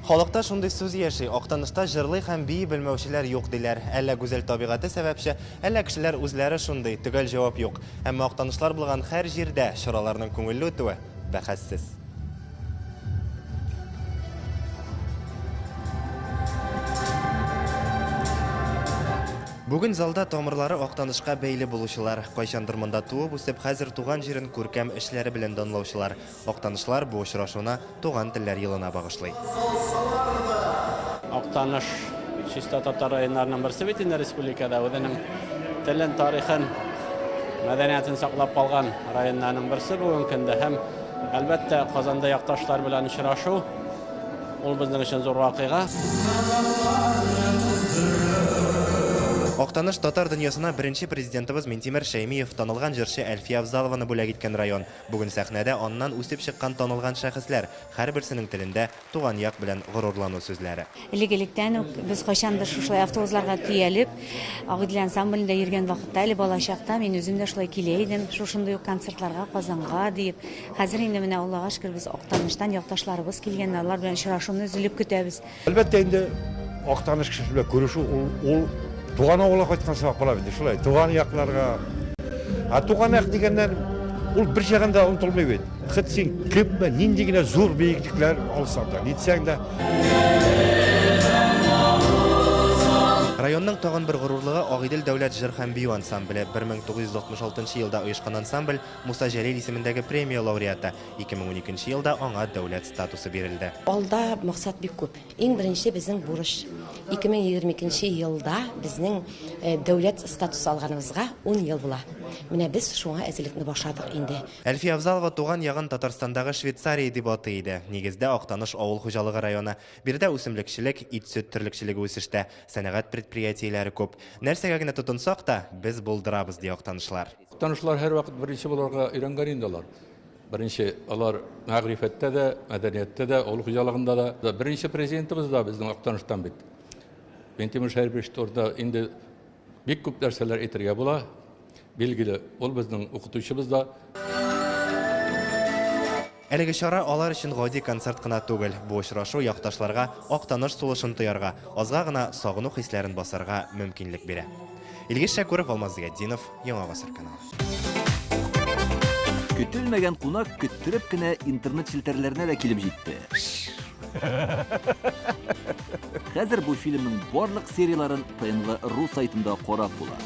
Халыкта шундый сүз яши, Актанышта җырлый һәм бии белмәүчеләр юк, диләр. Әллә гүзәл табигате сәбәпче, әллә кешеләр үзләре шундый, төгәл җавап юк. Әмма актанышлар булган һәр җирдә чараларның күңелле үтүе бәхәссез. Бүген залда тамырлары Актанышка бәйле булучылар, кайчандыр монда туып-үсеп, хәзер туган җирен күркәм эшләре белән данлаучылар. Актанышлар бу очрашуны Туган телләр елына багышлый. Актаныш чиста татар районнарының берсе бит инде республикада. Үзенең телен, тарихын, мәдәниятен саклап калган районнарның берсе бүгенге көндә. Һәм, әлбәттә, Казанда якташлар белән очрашу, ул безнең өчен зур вакыйга. Актаныш татар дөньясына беренче президентыбыз Минтимер Шәймиев танылган җырчы Әлфия Авзалованы бүләк иткән район. Бүген сәхнәдә аннан үсеп чыккан танылган шәхесләр, һәрберсенең телендә туган як белән горурлану сүзләре. Элек-электән үк без кайчандыр шушылай автобусларга төялеп, Агыйдел ансамблендә йөргән вакытта, әле балачакта мин үзем дә шулай килә идем, шушындый ук концертларга Казанга диеп. Хәзер инде менә Аллага шөкер, без Актаныштан якташларыбыз килгән, алар белән очрашуны өзелеп көтәбез. Әлбәттә инде, Актаныш кешесе белән күрешү ул, ул туган авылга кайткан сымак була бит, шулай, туган якларга. Ә туган як дигәннән, ул бер чагын да онытылмый бит. Хет син кемме, нинди генә зур биеклекләр алсаң да, нитсәң дә. Районның тагын бер горурлыгы, Агыйдел дәүләт җыр һәм бию ансамбле. 1966 елда оешкан ансамбль Муса Җәлил исемендәге премия лауреаты. 2012 елда аңа дәүләт статусы бирелде. Алда максат бик күп. Иң беренче безнең бурыч, 2022 елда безнең дәүләт статусы алганыбызга ун ел була. Менә без шуңа әзерлекне башладык инде. Әлфия Авзалова туган ягын Татарстандагы Швейцария дип атый иде. Нигездә Актаныш авыл хуҗалыгы районы. Биредә үсемлекчелек, ит-сөт терлекчелеге үсештә, сәнәгать предприятиеләре күп. Нәрсәгә генә тотынсак та, без булдырабыз, ди актанышлар. Актанышлар һәрвакыт беренче булырга өйрәнгән инде алар. Беренче, алар мәгърифәттә дә, мәдәнияттә дә, авыл хуҗалыгында да. Беренче президентыбыз да безнең Актаныштан бит. Минтимер Шәрипович турында инде бик күп нәрсәләр әйтергә була. Билгеле, ул безнең укытучыбыз да. Әлеге чара алар өчен гади концерт кына түгел. Бу очрашу якташларга Актаныш сулышын тоярга, азга гына сагыну хисләрен басарга мөмкинлек бирә. Илгиз Шәкүров, Алмаз Зыятдинов, Яңа Гасыр каналы. Көтелмәгән кунак көттереп кенә интернет челтәрләренә дә килеп җитте. Хәзер бу фильмның барлык серияләрен ТНВ ру сайтында карап була.